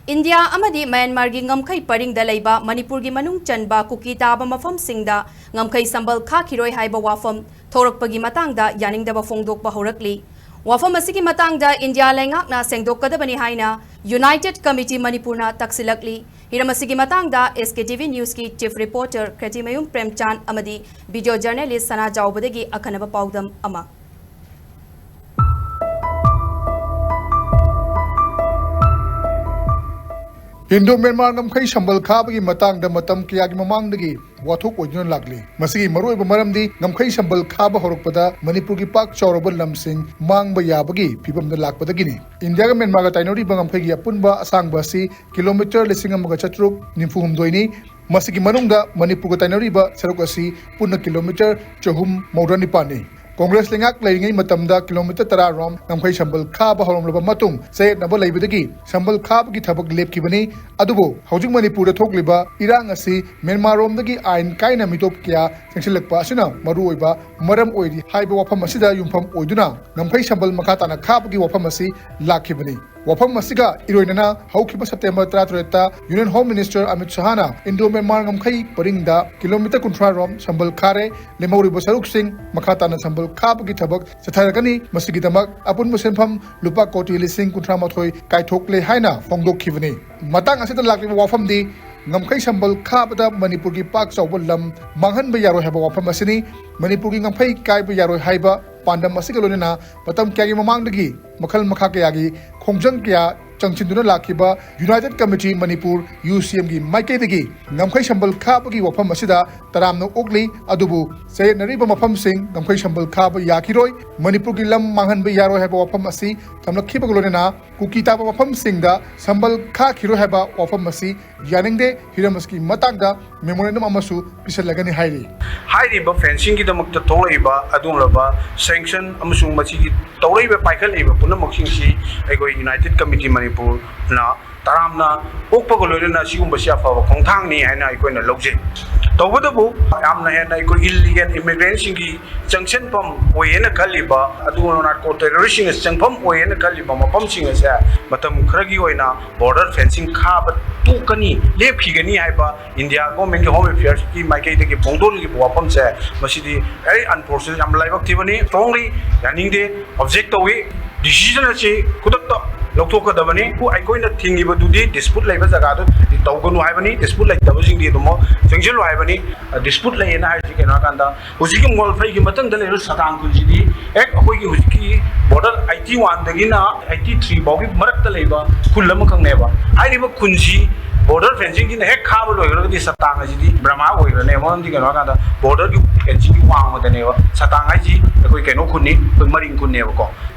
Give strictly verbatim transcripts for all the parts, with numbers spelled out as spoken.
India ꯑꯃꯗꯤ ꯃ꯭ꯌꯥꯟꯃꯥꯔꯒꯤ ꯉꯝꯈꯩ ꯄꯔꯤꯡꯗ ꯂꯩꯕ ꯃꯅꯤꯄꯨꯔꯒꯤ ꯃꯅꯨꯡ ꯆꯟꯕ ꯀꯨꯀꯤ ꯇꯥꯕ ꯃꯐꯝꯁꯤꯡꯗ ꯉꯝꯈꯩ ꯁꯝꯕꯜ ꯈꯥꯈꯤꯔꯣꯏ ꯍꯥꯏꯕ ꯋꯥꯐꯝ ꯊꯣꯔꯛꯄꯒꯤ ꯃꯇꯥꯡꯗ ꯌꯥꯅꯤꯡꯗꯕ ꯐꯣꯡꯗꯣꯛꯄ ꯍꯧꯔꯛꯂꯤ꯫ ꯋꯥꯐꯝ ꯑꯁꯤꯒꯤ ꯃꯇꯥꯡꯗ ꯏꯟꯗꯤꯌꯥ ꯂꯩꯉꯥꯛꯅ ꯁꯦꯡꯗꯣꯛꯀꯗꯕꯅꯤ ꯍꯥꯏꯅ United Committee ꯃꯅꯤꯄꯨꯔꯅ ꯇꯛꯁꯤꯜꯂꯛꯂꯤ꯫ ꯍꯤꯔꯝ ꯑꯁꯤꯒꯤ ꯃꯇꯥꯡꯗ S K T V News ꯀꯤ Chief Reporter ꯈꯦꯇꯤꯃꯌꯨꯝ ꯄ꯭ꯔꯦꯝꯆꯥꯟ ꯑꯃꯗꯤ Video Journalist ꯁꯅꯥꯖꯥꯎꯕꯗꯒꯤ ꯑꯈꯟꯅꯕ ꯄꯥꯎꯗꯝ ꯑꯃ꯫ ꯏꯟꯗꯣ ꯃ꯭ꯌꯥꯟꯃꯥꯔ ꯉꯝꯈꯩ ꯁꯝꯕꯜ ꯈꯥꯕꯒꯤ ꯃꯇꯥꯡꯗ ꯃꯇꯝ ꯀꯌꯥꯒꯤ ꯃꯃꯥꯡꯗꯒꯤ ꯋꯥꯊꯣꯛ ꯑꯣꯏꯗꯨꯅ ꯂꯥꯛꯂꯤ꯫ ꯃꯁꯤꯒꯤ ꯃꯔꯨꯑꯣꯏꯕ ꯃꯔꯝꯗꯤ ꯉꯝꯈꯩ ꯁꯝꯕꯜ ꯈꯥꯕ ꯍꯧꯔꯛꯄꯗ ꯃꯅꯤꯄꯨꯔꯒꯤ ꯄꯥꯛ ꯆꯥꯎꯔꯕ ꯂꯝꯁꯤꯡ ꯃꯥꯡꯕ ꯌꯥꯕꯒꯤ ꯐꯤꯕꯝꯗ ꯂꯥꯛꯄꯗꯒꯤꯅꯤ꯫ ꯏꯟꯗꯤꯌꯥꯒ ꯃ꯭ꯌꯥꯟꯃꯥꯔꯒ ꯇꯥꯏꯅꯔꯤꯕ ꯉꯝꯈꯩꯒꯤ ꯑꯄꯨꯟꯕ ꯑꯁꯥꯡꯕ ꯑꯁꯤ ꯀꯤꯂꯣꯃꯤꯇꯔ ꯂꯤꯁꯤꯡ ꯑꯃꯒ ꯆꯥꯇ꯭ꯔꯨꯛ ꯅꯤꯐꯨ ꯍꯨꯝꯗꯣꯏꯅꯤ꯫ ꯃꯁꯤꯒꯤ ꯃꯅꯨꯡꯗ ꯃꯅꯤꯄꯨꯔꯒ ꯇꯥꯏꯅꯔꯤꯕ ꯁꯔꯨꯛ ꯑꯁꯤ ꯄꯨꯟꯅ ꯀꯤꯂꯣꯃꯤꯇꯔ ꯆꯍꯨꯝ ꯃꯧꯗ꯭ꯔꯥ ꯅꯤꯄꯥꯟꯅꯤ꯫ ꯀꯣꯡꯒ꯭ꯔꯦꯁ ꯂꯩꯉꯥꯛ ꯂꯩꯔꯤꯉꯩ ꯃꯇꯝꯗ ꯀꯤꯂꯣꯃꯤꯇꯔ ꯇꯔꯥ ꯔꯣꯝ ꯉꯝꯈꯩ ꯁꯝꯕꯜ ꯈꯥꯕ ꯍꯧꯔꯝꯂꯕ ꯃꯇꯨꯡ ꯆꯌꯦꯠꯅꯕ ꯂꯩꯕꯗꯒꯤ ꯁꯝꯕꯜ ꯈꯥꯕꯒꯤ ꯊꯕꯛ ꯂꯦꯞꯈꯤꯕꯅꯤ꯫ ꯑꯗꯨꯕꯨ ꯍꯧꯖꯤꯛ ꯃꯅꯤꯄꯨꯔꯗ ꯊꯣꯛꯂꯤꯕ ꯏꯔꯥꯡ ꯑꯁꯤ ꯃ꯭ꯌꯥꯟꯃꯥꯔꯔꯣꯝꯗꯒꯤ ꯑꯥꯏꯟ ꯀꯥꯏꯅ ꯃꯤꯇꯣꯞ ꯀꯌꯥ ꯆꯪꯁꯤꯜꯂꯛꯄ ꯑꯁꯤꯅ ꯃꯔꯨꯑꯣꯏꯕ ꯃꯔꯝ ꯑꯣꯏꯔꯤ ꯍꯥꯏꯕ ꯋꯥꯐꯝ ꯑꯁꯤꯗ ꯌꯨꯝꯐꯝ ꯑꯣꯏꯗꯨꯅ ꯉꯝꯈꯩ ꯁꯝꯕꯜ ꯃꯈꯥ ꯇꯥꯅ ꯈꯥꯕꯒꯤ ꯋꯥꯐꯝ ꯑꯁꯤ ꯂꯥꯛꯈꯤꯕꯅꯤ꯫ ꯋꯥꯐꯝ ꯑꯁꯤꯒ ꯏꯔꯣꯏꯅꯅ ꯍꯧꯈꯤꯕ ꯁꯦꯞꯇꯦꯝꯕꯔ ꯇꯔꯥꯇꯔꯦꯠꯇ Union Home Minister ꯑꯃꯤꯠ ꯁꯍꯥꯅ ꯏꯟꯗꯣ ꯃ꯭ꯌꯥꯟꯃꯥꯔ ꯉꯝꯈꯩ ꯄꯔꯤꯡꯗ ꯀꯤꯂꯣꯃꯤꯇꯔ ꯀꯨꯟꯊ꯭ꯔꯥ ꯔꯣꯝ ꯁꯝꯕꯜ ꯈꯥꯔꯦ, ꯂꯦꯝꯍꯧꯔꯤꯕ ꯁꯔꯨꯛꯁꯤꯡ ꯃꯈꯥ ꯇꯥꯅ ꯁꯝꯕꯜ ꯈꯥꯕꯒꯤ ꯊꯕꯛ ꯆꯠꯊꯔꯒꯅꯤ꯫ ꯃꯁꯤꯒꯤꯗꯃꯛ ꯑꯄꯨꯟꯕ ꯁꯦꯟꯐꯝ ꯂꯨꯄꯥ ꯀꯣꯇꯤ ꯂꯤꯁꯤꯡ ꯀꯨꯟꯊ꯭ꯔꯥ ꯃꯥꯊꯣꯏ ꯀꯥꯏꯊꯣꯛꯂꯦ ꯍꯥꯏꯅ ꯐꯣꯡꯗꯣꯛꯈꯤꯕꯅꯤ꯫ ꯃꯇꯥꯡ ꯑꯁꯤꯗ ꯂꯥꯛꯂꯤꯕ ꯋꯥꯐꯝꯗꯤ ꯉꯝꯈꯩ ꯁꯝꯕꯜ ꯈꯥꯕꯗ ꯃꯅꯤꯄꯨꯔꯒꯤ ꯄꯥꯛ ꯆꯥꯎꯕ ꯂꯝ ꯃꯥꯡꯍꯟꯕ ꯌꯥꯔꯣꯏ ꯍꯥꯏꯕ ꯋꯥꯐꯝ ꯑꯁꯤꯅꯤ꯫ ꯃꯅꯤꯄꯨꯔꯒꯤ ꯉꯝꯈꯩ ꯀꯥꯏꯕ ꯌꯥꯔꯣꯏ ꯍꯥꯏꯕ ꯄꯥꯟꯗꯝ ꯑꯁꯤꯒ ꯂꯣꯏꯅꯅ ꯃꯇꯝ ꯀꯌꯥꯒꯤ ꯃꯃꯥꯡꯗꯒꯤ ꯃꯈꯜ ꯃꯈꯥ ꯀꯌꯥꯒꯤ ꯈꯣꯡꯖꯪ ꯀꯌꯥ ꯆꯪꯁꯤꯟꯗꯨꯅ ꯂꯥꯛꯈꯤꯕ United Committee Manipur, U C M ꯒꯤ ꯃꯥꯏꯀꯩꯗꯒꯤ ꯉꯝꯈꯩ ꯁꯝꯕꯜ ꯈꯥꯕꯒꯤ ꯋꯥꯐꯝ ꯑꯁꯤꯗ ꯇꯔꯥꯝꯅ ꯑꯣꯛꯂꯤ꯫ ꯑꯗꯨꯕꯨ ꯆꯌꯦꯠꯅꯔꯤꯕ ꯃꯐꯝꯁꯤꯡ ꯉꯝꯈꯩ ꯁꯝꯕꯜ ꯈꯥꯕ ꯌꯥꯈꯤꯔꯣꯏ, ꯃꯅꯤꯄꯨꯔꯒꯤ ꯂꯝ ꯃꯥꯡꯍꯟꯕ ꯌꯥꯔꯣꯏ ꯍꯥꯏꯕ ꯋꯥꯐꯝ ꯑꯁꯤ ꯊꯝꯂꯛꯈꯤꯕꯒ ꯂꯣꯏꯅꯅ ꯀꯨꯀꯤ ꯇꯥꯕ ꯃꯐꯝꯁꯤꯡꯗ ꯁꯝꯕꯜ ꯈꯥꯈꯤꯔꯣꯏ ꯍꯥꯏꯕ ꯋꯥꯐꯝ ꯑꯁꯤ ꯌꯥꯅꯤꯡꯗꯦ꯫ ꯍꯤꯔꯝ ꯑꯁꯤꯒꯤ ꯃꯇꯥꯡꯗ memorandum ꯑꯃꯁꯨ ꯄꯤꯁꯜꯂꯒꯅꯤ ꯍꯥꯏꯔꯤ꯫ ꯍꯥꯏꯔꯤꯕ fencing ꯒꯤꯗꯃꯛꯇ ꯊꯣꯛꯂꯛꯏꯕ ꯑꯗꯨꯒꯨꯝꯂꯕ sanction ꯑꯃꯁꯨꯡ ꯃꯁꯤꯒꯤ ꯇꯧꯔꯛꯏꯕ, ꯄꯥꯏꯈꯠꯂꯛꯏꯕ ꯄꯨꯝꯅꯃꯛꯁꯤꯡꯁꯤ ꯑꯩꯈꯣꯏ United Committee ꯃꯅꯤꯄꯨꯔꯅ ꯇꯔꯥꯝꯅ ꯑꯣꯛꯄꯒ ꯂꯣꯏꯅꯅ ꯁꯤꯒꯨꯝꯕꯁꯤ ꯑꯐꯕ ꯈꯣꯡꯊꯥꯡꯅꯤ ꯍꯥꯏꯅ ꯑꯩꯈꯣꯏꯅ ꯂꯧꯖꯩ꯫ ꯇꯧꯕꯇꯕꯨ ꯌꯥꯝꯅ ꯍꯦꯟꯅ ꯑꯩꯈꯣꯏ illegal immigrantꯁꯤꯡꯒꯤ ꯆꯪꯁꯤꯟꯐꯝ ꯑꯣꯏꯌꯦꯅ ꯈꯜꯂꯤꯕ, ꯑꯗꯨꯒ narco terroristꯁꯤꯡꯅ ꯆꯪꯐꯝ ꯑꯣꯏꯌꯦꯅ ꯈꯜꯂꯤꯕ ꯃꯐꯝꯁꯤꯡ ꯑꯁꯦ ꯃꯇꯝ ꯈꯔꯒꯤ ꯑꯣꯏꯅ border fencing ꯈꯥꯕ ꯇꯣꯛꯀꯅꯤ, ꯂꯦꯞꯈꯤꯒꯅꯤ ꯍꯥꯏꯕ India governmentꯀꯤ Home Affairsꯀꯤ ꯃꯥꯏꯀꯩꯗꯒꯤ ꯐꯣꯡꯗꯣꯛꯂꯤꯕ ꯋꯥꯐꯝꯁꯦ, ꯃꯁꯤꯗꯤ very unfortunate, ꯌꯥꯝ ꯂꯥꯏꯕꯛ ꯊꯤꯕꯅꯤ꯫ Strongly ꯌꯥꯅꯤꯡꯗꯦ, object ꯇꯧꯏ꯫ Decision ꯑꯁꯤ ꯈꯨꯗꯛꯇ ꯂꯧꯊꯣꯛꯀꯗꯕꯅꯤ꯫ ꯑꯩꯈꯣꯏꯅ ꯊꯤꯡꯉꯤꯕꯗꯨꯗꯤ dispute ꯂꯩꯕ ꯖꯒꯥꯗꯨ ꯇꯧꯒꯅꯨ ꯍꯥꯏꯕꯅꯤ, dispute ꯂꯩꯇꯕꯁꯤꯡꯗꯤ ꯑꯗꯨꯝ ꯆꯪꯁꯤꯜꯂꯨ ꯍꯥꯏꯕꯅꯤ꯫ Dispute ꯂꯩꯌꯦꯅ ꯍꯥꯏꯔꯤꯁꯤ ꯀꯩꯅꯣ ꯍꯥꯏꯀꯥꯟꯗ, ꯍꯧꯖꯤꯛꯀꯤ ꯃꯣꯜꯐꯩꯒꯤ ꯃꯊꯪꯗ ꯂꯩꯔꯤꯕ ꯁꯇꯥꯡ ꯈꯨꯜꯁꯤꯗꯤ ꯍꯦꯛ ꯑꯩꯈꯣꯏꯒꯤ ꯍꯧꯖꯤꯛꯀꯤ border eighty oneꯗꯒꯤꯅ eighty three ꯐꯥꯎꯒꯤ ꯃꯔꯛꯇ ꯂꯩꯕ ꯈꯨꯜ ꯑꯃꯈꯛꯅꯦꯕ꯫ ꯍꯥꯏꯔꯤꯕ ꯈꯨꯜꯁꯤ border fencingꯁꯤꯅ ꯍꯦꯛ ꯈꯥꯕ ꯂꯣꯏꯈ꯭ꯔꯒꯗꯤ ꯁꯇꯥꯡ ꯑꯁꯤꯗꯤ ꯕ꯭ꯔꯍꯃꯥ ꯑꯣꯏꯈ꯭ꯔꯅꯦꯕ꯫ ꯃꯔꯝꯗꯤ ꯀꯩꯅꯣ ꯍꯥꯏꯀꯥꯟꯗ borderꯒꯤ fencingꯒꯤ ꯋꯥꯡꯃꯗꯅꯦꯕ꯫ ꯁꯇꯥꯡ ꯍꯥꯏꯁꯤ ꯑꯩꯈꯣꯏ ꯀꯩꯅꯣ ꯈꯨꯟꯅꯤ, ꯑꯩꯈꯣꯏ ꯃꯔꯤꯡ ꯈꯨꯟꯅꯦꯕꯀꯣ꯫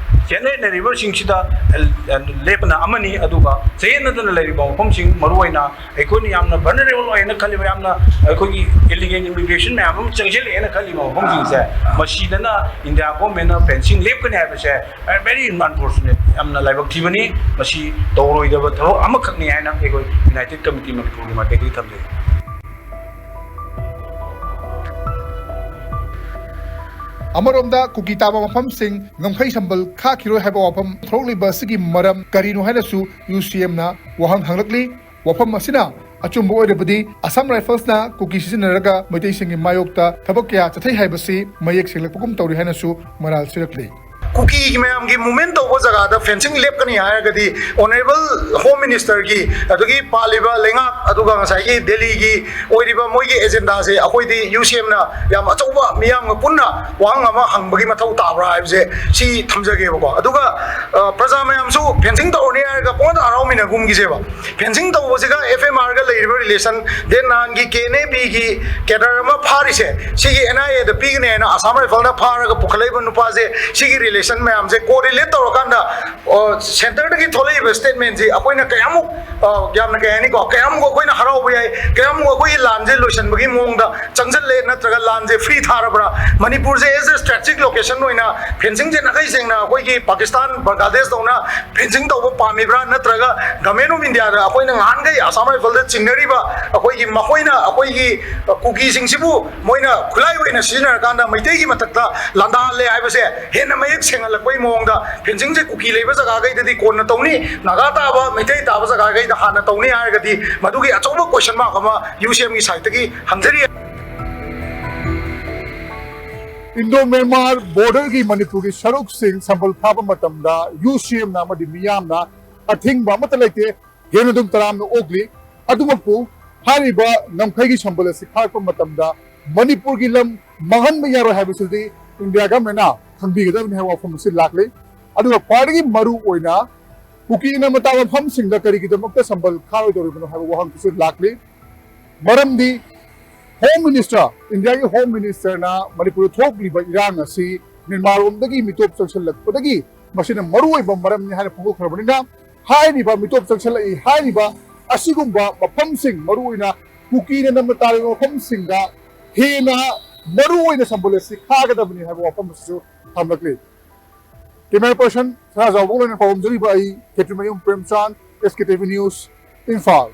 ꯆꯦꯟꯅꯔꯤꯕꯁꯤꯡꯁꯤꯗ, ꯑ, ꯂꯦꯞꯄꯅ ꯑꯃꯅꯤ, ꯑꯗꯨꯒ ꯆꯌꯦꯠꯅꯗꯅ ꯂꯩꯔꯤꯕ ꯃꯐꯝꯁꯤꯡ, ꯃꯔꯨꯑꯣꯏꯅ ꯑꯩꯈꯣꯏꯅ ꯌꯥꯝꯅ vulnerable ꯑꯣꯏꯅ ꯈꯜꯂꯤꯕ, ꯌꯥꯝꯅ ꯑꯩꯈꯣꯏꯒꯤ illegal immigration ꯃꯌꯥꯝ ꯑꯃ ꯆꯪꯁꯤꯜꯂꯛꯑꯦꯅ ꯈꯜꯂꯤꯕ ꯃꯐꯝꯁꯤꯡꯁꯦ, ꯃꯁꯤꯗꯅ India governmentꯅ fencing ꯂꯦꯞꯀꯅꯤ ꯍꯥꯏꯕꯁꯦ very unfortunate, ꯌꯥꯝꯅ ꯂꯥꯏꯕꯛ ꯊꯤꯕꯅꯤ꯫ ꯃꯁꯤ ꯇꯧꯔꯣꯏꯗꯕ ꯊꯕꯛ ꯑꯃꯈꯛꯅꯤ ꯍꯥꯏꯅ ꯑꯩꯈꯣꯏ United Committee ꯃꯅꯤꯄꯨꯔꯒꯤ ꯃꯥꯏꯀꯩꯗꯒꯤ ꯊꯝꯖꯩ꯫ ꯑꯃꯔꯣꯝꯗ ꯀꯨꯀꯤ ꯇꯥꯕ ꯃꯐꯝꯁꯤꯡ ꯉꯝꯈꯩ ꯁꯝꯕꯜ ꯈꯥꯛꯈꯤꯔꯣꯏ ꯍꯥꯏꯕ ꯋꯥꯐꯝ ꯊꯣꯛꯂꯤꯕ ꯑꯁꯤꯒꯤ ꯃꯔꯝ ꯀꯔꯤꯅꯣ ꯍꯥꯏꯅꯁꯨ UCMꯅ ꯋꯥꯍꯪ ꯍꯪꯂꯛꯂꯤ꯫ ꯋꯥꯐꯝ ꯑꯁꯤꯅ ꯑꯆꯨꯝꯕ ꯑꯣꯏꯔꯕꯗꯤ Assam Riflesꯅ ꯀꯨꯀꯤ ꯁꯤꯖꯤꯟꯅꯔꯒ ꯃꯩꯇꯩꯁꯤꯡꯒꯤ ꯃꯥꯌꯣꯛꯇ ꯊꯕꯛ ꯀꯌꯥ ꯆꯠꯊꯩ ꯍꯥꯏꯕꯁꯤ ꯃꯌꯦꯛ ꯁꯦꯡꯂꯛꯄꯒꯨꯝ ꯇꯧꯔꯤ ꯍꯥꯏꯅꯁꯨ ꯃꯔꯥꯜ ꯁꯤꯔꯛꯂꯤ꯫ ꯀꯨꯀꯤꯒꯤ ꯃꯌꯥꯝꯒꯤ movement ꯇꯧꯕ ꯖꯒꯥꯗ fencing ꯂꯦꯞꯀꯅꯤ ꯍꯥꯏꯔꯒꯗꯤ Honourable Home Ministerꯒꯤ, ꯑꯗꯨꯒꯤ ꯄꯥꯜꯂꯤꯕ ꯂꯩꯉꯥꯛ, ꯑꯗꯨꯒ ꯉꯁꯥꯏꯒꯤ ꯗꯦꯜꯂꯤꯒꯤ ꯑꯣꯏꯔꯤꯕ ꯃꯣꯏꯒꯤ agendaꯁꯦ ꯑꯩꯈꯣꯏꯗꯤ UCMꯅ ꯌꯥꯝ ꯑꯆꯧꯕ ꯃꯤꯌꯥꯝꯒ ꯄꯨꯟꯅ ꯋꯥꯍꯪ ꯑꯃ ꯍꯪꯕꯒꯤ ꯃꯊꯧ ꯇꯥꯕ꯭ꯔꯥ ꯍꯥꯏꯕꯁꯦ ꯁꯤ ꯊꯝꯖꯒꯦꯕꯀꯣ꯫ ꯑꯗꯨꯒ, ꯑ, ꯄ꯭ꯔꯖꯥ ꯃꯌꯥꯝꯁꯨ fencing ꯇꯧꯔꯅꯤ ꯍꯥꯏꯔꯒ ꯄꯨꯡꯍꯟꯗ ꯍꯔꯥꯎꯃꯤꯟꯅꯒꯨꯝꯒꯤꯁꯦꯕ꯫ Fencing ꯇꯧꯕꯁꯤꯒ FMRꯒ ꯂꯩꯔꯤꯕ relation, then ꯅꯍꯥꯟꯒꯤ KNAPꯒꯤ cadre ꯑꯃ ꯐꯥꯔꯤꯁꯦ, ꯁꯤꯒꯤ NIAꯗ ꯄꯤꯒꯅꯤ ꯍꯥꯏꯅ Assam Riflesꯅ ꯐꯥꯔꯒ ꯄꯨꯈꯠꯂꯛꯏꯕ ꯅꯨꯄꯥꯁꯦ, ꯁꯤꯒꯤ relation ꯃꯌꯥꯝꯁꯦ correlate ꯇꯧꯔꯀꯥꯟꯗ, ꯑ, centreꯗꯒꯤ ꯊꯣꯛꯂꯛꯏꯕ statementꯁꯤ ꯑꯩꯈꯣꯏꯅ ꯀꯌꯥꯃꯨꯛ, ꯑ, ꯌꯥꯝꯅ, ꯀꯩ ꯍꯥꯏꯅꯤꯀꯣ, ꯀꯌꯥꯃꯨꯛ ꯑꯩꯈꯣꯏꯅ ꯍꯔꯥꯎꯕ ꯌꯥꯏ, ꯀꯌꯥꯃꯨꯛ ꯑꯩꯈꯣꯏꯒꯤ ꯂꯥꯟꯁꯦ ꯂꯣꯏꯁꯤꯟꯕꯒꯤ ꯃꯑꯣꯡꯗ ꯆꯪꯁꯤꯜꯂꯦ, ꯅꯠꯇ꯭ꯔꯒ ꯂꯥꯟꯁꯦ free ꯊꯥꯔꯕ꯭ꯔꯥ? ꯃꯅꯤꯄꯨꯔꯁꯦ as a strategic location ꯑꯣꯏꯅ fencingꯁꯦ ꯅꯥꯈꯩ ꯁꯦꯡꯅ ꯑꯩꯈꯣꯏꯒꯤ ꯄꯥꯀꯤꯁꯇꯥꯟ, ꯕꯪꯒ꯭ꯂꯥꯗꯦꯁ ꯇꯧꯅ fencing ꯇꯧꯕ ꯄꯥꯝꯃꯤꯕ꯭ꯔꯥ, ꯅꯠꯇ꯭ꯔꯒ Government of India ꯗ ꯑꯩꯈꯣꯏꯅ ꯉꯍꯥꯟꯈꯩ ꯑꯁꯥꯝ ꯔꯥꯏꯐꯜꯗ ꯆꯤꯡꯅꯔꯤꯕ ꯑꯩꯈꯣꯏꯒꯤ, ꯃꯈꯣꯏꯅ ꯑꯩꯈꯣꯏꯒꯤ ꯀꯨꯀꯤꯁꯤꯡꯁꯤꯕꯨ ꯃꯣꯏꯅ ꯈꯨꯠꯂꯥꯏ ꯑꯣꯏꯅ ꯁꯤꯖꯤꯟꯅꯔꯀꯥꯟꯗ ꯃꯩꯇꯩꯒꯤ ꯃꯊꯛꯇ ꯂꯥꯟꯗꯥꯍꯜꯂꯦ ꯍꯥꯏꯕꯁꯦ ꯍꯦꯟꯅ ꯃꯌꯦꯛ ꯁꯦꯡꯍꯜꯂꯛꯄꯒꯤ ꯃꯑꯣꯡꯗ, ꯐꯦꯟꯁꯤꯡꯁꯦ ꯀꯨꯀꯤ ꯂꯩꯕ ꯖꯒꯥꯈꯩꯗꯗꯤ ꯀꯣꯟꯅ ꯇꯧꯅꯤ, ꯅꯥꯒꯥ ꯇꯥꯕ, ꯃꯩꯇꯩ ꯇꯥꯕ ꯖꯒꯥꯈꯩꯗ ꯍꯥꯟꯅ ꯇꯧꯅꯤ ꯍꯥꯏꯔꯒꯗꯤ ꯃꯗꯨꯒꯤ ꯑꯆꯧꯕ question mark ꯑꯃ ꯌꯨ ꯁꯤ ꯑꯦꯝꯒꯤ ꯁꯥꯏꯠꯇꯒꯤ ꯍꯪꯖꯔꯤ꯫ ꯏꯟꯗꯣ ꯃ꯭ꯌꯥꯟꯃꯥꯔ ꯕꯣꯔꯗꯔꯒꯤ ꯃꯅꯤꯄꯨꯔꯒꯤ ꯁꯔꯨꯛꯁꯤꯡ ꯁꯝꯕꯜ ꯈꯥꯕ ꯃꯇꯝꯗ ꯌꯨ ꯁꯤ ꯑꯦꯝꯅ ꯑꯃꯗꯤ ꯃꯤꯌꯥꯝꯅ ꯑꯊꯤꯡꯕ ꯑꯃꯠꯇ ꯂꯩꯇꯦ, ꯍꯦꯟꯅ ꯑꯗꯨꯝ ꯇꯔꯥꯝꯅ ꯑꯣꯛꯂꯤ꯫ ꯑꯗꯨꯃꯛꯄꯨ ꯍꯥꯏꯔꯤꯕ ꯉꯝꯈꯩꯒꯤ ꯁꯝꯕꯜ ꯑꯁꯤ ꯈꯥꯔꯛꯄ ꯃꯇꯝꯗ ꯃꯅꯤꯄꯨꯔꯒꯤ ꯂꯝ ꯃꯥꯡꯍꯟꯕ ꯌꯥꯔꯣꯏ ꯍꯥꯏꯕꯁꯤꯗꯤ ꯏꯟꯗꯤꯌꯥ ꯒꯃꯦꯟꯅ ꯈꯪꯕꯤꯒꯗꯕꯅꯤ ꯍꯥꯏꯕ ꯋꯥꯐꯝ ꯑꯁꯤ ꯂꯥꯛꯂꯤ꯫ ꯑꯗꯨꯒ ꯈ꯭ꯋꯥꯏꯗꯒꯤ ꯃꯔꯨ ꯑꯣꯏꯅ ꯀꯨꯀꯤ ꯅꯥꯒꯥ ꯃꯇꯥ ꯃꯐꯝꯁꯤꯡꯗ ꯀꯔꯤꯒꯤꯗꯃꯛꯇ ꯁꯝꯕꯜ ꯈꯥꯔꯣꯏꯗꯧꯔꯤꯕꯅꯣ ꯍꯥꯏꯕ ꯋꯥꯍꯪꯁꯤꯁꯨ ꯂꯥꯛꯂꯤ꯫ ꯃꯔꯝꯗꯤ ꯍꯣꯝ ꯃꯤꯅꯤꯁꯇꯔ, ꯏꯟꯗꯤꯌꯥꯒꯤ ꯍꯣꯝ ꯃꯤꯅꯤꯁꯇꯔꯅ ꯃꯅꯤꯄꯨꯔꯗ ꯊꯣꯛꯂꯤꯕ ꯏꯔꯥꯡ ꯑꯁꯤ ꯃ꯭ꯌꯥꯟꯃꯥꯔꯔꯣꯝꯗꯒꯤ ꯃꯤꯇꯣꯞ ꯆꯪꯁꯤꯜꯂꯛꯄꯗꯒꯤ ꯃꯁꯤꯅ ꯃꯔꯨꯑꯣꯏꯕ ꯃꯔꯝꯅꯤ ꯍꯥꯏꯅ ꯐꯣꯡꯗꯣꯛꯈ꯭ꯔꯕꯅꯤꯅ, ꯍꯥꯏꯔꯤꯕ ꯃꯤꯇꯣꯞ ꯆꯪꯁꯤꯜꯂꯛꯏ ꯍꯥꯏꯔꯤꯕ ꯑꯁꯤꯒꯨꯝꯕ ꯃꯐꯝꯁꯤꯡ, ꯃꯔꯨꯑꯣꯏꯅ ꯀꯨꯀꯤꯅ ꯅꯝꯅ ꯇꯥꯔꯤꯕ ꯃꯐꯝꯁꯤꯡꯗ ꯍꯦꯟꯅ ꯃꯔꯨꯑꯣꯏꯅ ꯁꯝꯕꯜ ꯑꯁꯤ ꯈꯥꯒꯗꯕꯅꯤ ꯍꯥꯏꯕ ꯋꯥꯐꯝ ꯑꯁꯤꯁꯨ ꯊꯝꯂꯛꯂꯤ꯫ ꯀꯦꯃꯦꯔꯥ ꯄꯔꯁꯟ ꯁꯅꯥꯖꯥꯎꯕꯒ ꯂꯣꯏꯅꯅ ꯄꯥꯎꯗꯝꯖꯔꯤꯕ ꯑꯩ ꯈꯦꯇ꯭ꯔꯤꯃꯌꯨꯝ ꯄ꯭ꯔꯦꯝꯆꯥꯟ, ꯑꯦꯁ ꯀꯦ ꯇꯤ ꯚꯤ ꯅ꯭ꯌꯨꯁ, ꯏꯝꯐꯥꯜ꯫